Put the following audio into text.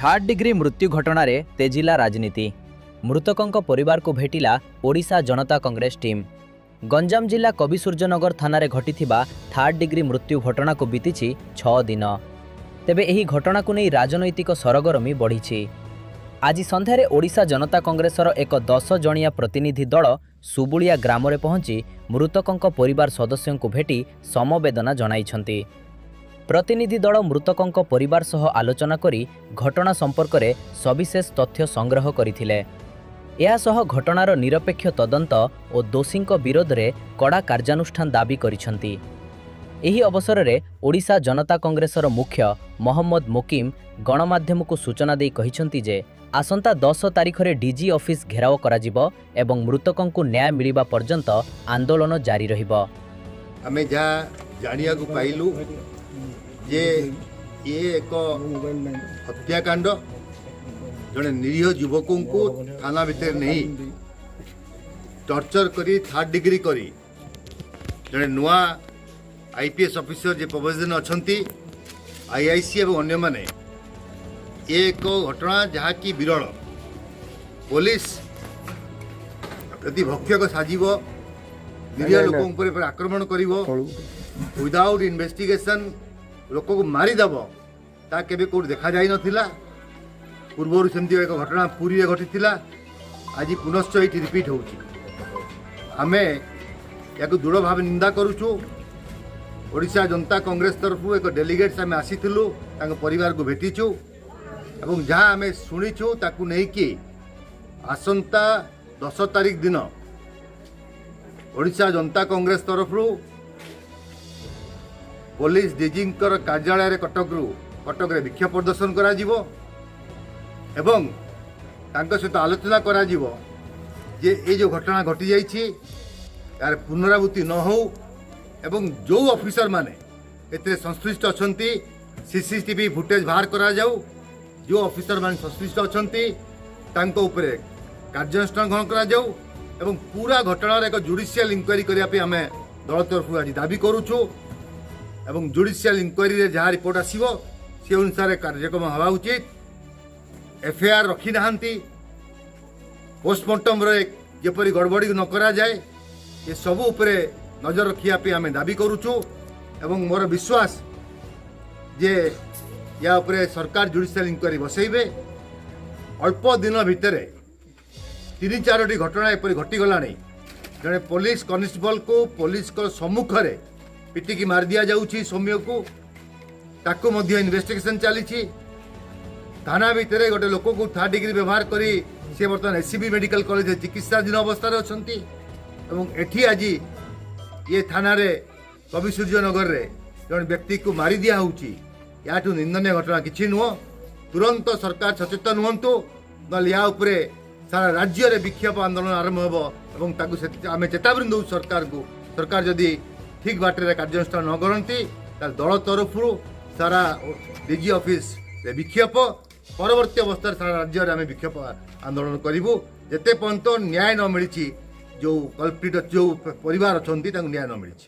Third degree ମୃତ୍ୟୁ ଘଟଣାରେ ତେଜିଲା ରାଜନୀତି। ମୃତକଙ୍କ ପରିବାରକୁ ଭେଟିଲା ଓଡ଼ିଶା ଜନତା କଂଗ୍ରେସ ଟିମ୍। ଗଞ୍ଜାମ ଜିଲ୍ଲା କବିସୂର୍ଯ୍ୟନଗର ଥାନାରେ ଘଟିଥିବା ଥାର୍ଡ ଡିଗ୍ରୀ ମୃତ୍ୟୁ ଘଟଣାକୁ ବିତିଛି 6 ଦିନ। ତେବେ ଏହି ଘଟଣାକୁ ନେଇ ରାଜନୈତିକ ସରଗରମି ବଢ଼ିଛି। ଆଜି ସନ୍ଧ୍ୟାରେ ଓଡ଼ିଶା ଜନତା କଂଗ୍ରେସର ଏକ 10 ଜଣିଆ ପ୍ରତିନିଧି ଦଳ ସୁବୁଳିଆ ଗ୍ରାମରେ ପହଞ୍ଚି ମୃତକଙ୍କ ପରିବାର ସଦସ୍ୟଙ୍କୁ ଭେଟି ସମବେଦନା ଜଣାଇଛନ୍ତି। ପ୍ରତିନିଧି ଦଳ ମୃତକଙ୍କ ପରିବାର ସହ ଆଲୋଚନା କରି ଘଟଣା ସମ୍ପର୍କରେ ସବିଶେଷ ତଥ୍ୟ ସଂଗ୍ରହ କରିଥିଲେ। ଏହା ସହ ଘଟଣାର ନିରପେକ୍ଷ ତଦନ୍ତ ଓ ଦୋଷୀଙ୍କ ବିରୋଧରେ କଡ଼ା କାର୍ଯ୍ୟାନୁଷ୍ଠାନ ଦାବି କରିଛନ୍ତି। ଏହି ଅବସରରେ ଓଡ଼ିଶା ଜନତା କଂଗ୍ରେସର ମୁଖ୍ୟ ମହମ୍ମଦ ମୋକିମ ଗଣମାଧ୍ୟମକୁ ସୂଚନା ଦେଇ କହିଛନ୍ତି ଯେ, ଆସନ୍ତା 10 ତାରିଖରେ ଡିଜି ଅଫିସ ଘେରାଉ କରାଯିବ ଏବଂ ମୃତକଙ୍କୁ ନ୍ୟାୟ ମିଳିବା ପର୍ଯ୍ୟନ୍ତ ଆନ୍ଦୋଳନ ଜାରି ରହିବ। ଆମେ ଯାହା ଜାଣିବାକୁ ପାଇଲୁ ଯେ ଇଏ ଏକ ହତ୍ୟାକାଣ୍ଡ। ଜଣେ ନିରୀହ ଯୁବକଙ୍କୁ ଥାନା ଭିତରେ ନେଇ ଟର୍ଚର କରି, ଥାର୍ଡ ଡିଗ୍ରୀ କରି, ଜଣେ ନୂଆ ଆଇପିଏସ୍ ଅଫିସର ଯେ ପ୍ରବୋଧନ ଅଛନ୍ତି, ଆଇଆଇସି ଏବଂ ଅନ୍ୟମାନେ, ଏ ଏକ ଘଟଣା ଯାହାକି ବିରଳ। ପୋଲିସ ଯଦି ଭକ୍ଷକ ସାଜିବ, ନିରୀହ ଲୋକଙ୍କ ଉପରେ ଆକ୍ରମଣ କରିବ, ୱିଦାଉଟ୍ ଇନଭେଷ୍ଟିଗେସନ୍ ଲୋକକୁ ମାରିଦେବ, ତା କେବେ କେଉଁଠି ଦେଖାଯାଇନଥିଲା। ପୂର୍ବରୁ ସେମିତି ଏକ ଘଟଣା ପୁରୀରେ ଘଟିଥିଲା। ଆଜି ପୁନଶ୍ଚ ଏଇଠି ରିପିଟ୍ ହେଉଛି। ଆମେ ଏହାକୁ ଦୃଢ଼ ଭାବେ ନିନ୍ଦା କରୁଛୁ। ଓଡ଼ିଶା ଜନତା କଂଗ୍ରେସ ତରଫରୁ ଏକ ଡେଲିଗେଟ୍ସ ଆମେ ଆସିଥିଲୁ, ତାଙ୍କ ପରିବାରକୁ ଭେଟିଛୁ ଏବଂ ଯାହା ଆମେ ଶୁଣିଛୁ ତାକୁ ନେଇକି ଆସନ୍ତା 10 ତାରିଖ ଦିନ ଓଡ଼ିଶା ଜନତା କଂଗ୍ରେସ ତରଫରୁ ପୋଲିସ ଡିଜିଙ୍କର କାର୍ଯ୍ୟାଳୟରେ କଟକରେ ବିକ୍ଷୋଭ ପ୍ରଦର୍ଶନ କରାଯିବ ଏବଂ ତାଙ୍କ ସହିତ ଆଲୋଚନା କରାଯିବ ଯେ ଏଇ ଯେଉଁ ଘଟଣା ଘଟିଯାଇଛି, ଏହାର ପୁନରାବୃତ୍ତି ନ ହେଉ ଏବଂ ଯେଉଁ ଅଫିସରମାନେ ଏଥିରେ ସଂଶ୍ଳିଷ୍ଟ ଅଛନ୍ତି, ସିସିଟିଭି ଫୁଟେଜ୍ ବାହାର କରାଯାଉ, ଯେଉଁ ଅଫିସରମାନେ ସଂଶ୍ଳିଷ୍ଟ ଅଛନ୍ତି ତାଙ୍କ ଉପରେ କାର୍ଯ୍ୟାନୁଷ୍ଠାନ ଗ୍ରହଣ କରାଯାଉ ଏବଂ ପୁରା ଘଟଣାର ଏକ ଜୁଡ଼ିସିଆଲ ଇନକ୍ୱାରି କରିବା ପାଇଁ ଆମେ ଦଳ ତରଫରୁ ଆଜି ଦାବି କରୁଛୁ। ଏବଂ ଜୁଡ଼ିସିଆଲ ଇନକ୍ୱାରିରେ ଯାହା ରିପୋର୍ଟ ଆସିବ, ସେ ଅନୁସାରେ କାର୍ଯ୍ୟକ୍ରମ ହେବା ଉଚିତ। ଏଫଆଇଆର୍ ରଖିନାହାନ୍ତି, ପୋଷ୍ଟମର୍ଟମରେ ଯେପରି ଗଡ଼ବଡ଼ି ନ କରାଯାଏ, ଏସବୁ ଉପରେ ନଜର ରଖିବା ପାଇଁ ଆମେ ଦାବି କରୁଛୁ। ଏବଂ ମୋର ବିଶ୍ୱାସ ଯେ ୟା ଉପରେ ସରକାର ଜୁଡ଼ିସିଆଲ ଇନକ୍ୱାରି ବସେଇବେ। ଅଳ୍ପ ଦିନ ଭିତରେ ତିନି ଚାରୋଟି ଘଟଣା ଏପରି ଘଟିଗଲାଣି। ଜଣେ ପୋଲିସ କନେଷ୍ଟବଲକୁ ପୋଲିସଙ୍କ ସମ୍ମୁଖରେ ପିଟିକି ମାରି ଦିଆଯାଉଛି ସୌମ୍ୟକୁ, ତାକୁ ମଧ୍ୟ ଇନଭେଷ୍ଟିଗେସନ ଚାଲିଛି। ଥାନା ଭିତରେ ଗୋଟେ ଲୋକକୁ ଥାର୍ଡ ଡିଗ୍ରୀ ବ୍ୟବହାର କରି ସେ ବର୍ତ୍ତମାନ ଏସ୍ସିବି ମେଡିକାଲ କଲେଜରେ ଚିକିତ୍ସାଧୀନ ଅବସ୍ଥାରେ ଅଛନ୍ତି ଏବଂ ଏଠି ଆଜି ଇଏ ଥାନାରେ କବିସୂର୍ଯ୍ୟନଗରରେ ଜଣେ ବ୍ୟକ୍ତିକୁ ମାରି ଦିଆହେଉଛି। ୟାଠୁ ନିନ୍ଦନୀୟ ଘଟଣା କିଛି ନୁହଁ। ତୁରନ୍ତ ସରକାର ସଚେତନ ହୁଅନ୍ତୁ, ନହେଲେ ୟା ଉପରେ ସାରା ରାଜ୍ୟରେ ବିକ୍ଷୋଭ ଆନ୍ଦୋଳନ ଆରମ୍ଭ ହେବ ଏବଂ ତାକୁ ଆମେ ଚେତାବନୀ ଦେଉଛୁ ସରକାରକୁ। ସରକାର ଯଦି ଠିକ୍ ବାଟରେ କାର୍ଯ୍ୟାନୁଷ୍ଠାନ ନ କରନ୍ତି, ତାହେଲେ ଦଳ ତରଫରୁ ସାରା ଡିଜି ଅଫିସରେ ବିକ୍ଷୋଭ, ପରବର୍ତ୍ତୀ ଅବସ୍ଥାରେ ସାରା ରାଜ୍ୟରେ ଆମେ ବିକ୍ଷୋଭ ଆନ୍ଦୋଳନ କରିବୁ, ଯେତେ ପର୍ଯ୍ୟନ୍ତ ନ୍ୟାୟ ନ ମିଳିଛି, ଯେଉଁ କଲପ୍ରିଟ୍, ଯେଉଁ ପରିବାର ଅଛନ୍ତି ତାଙ୍କୁ ନ୍ୟାୟ ନ ମିଳିଛି।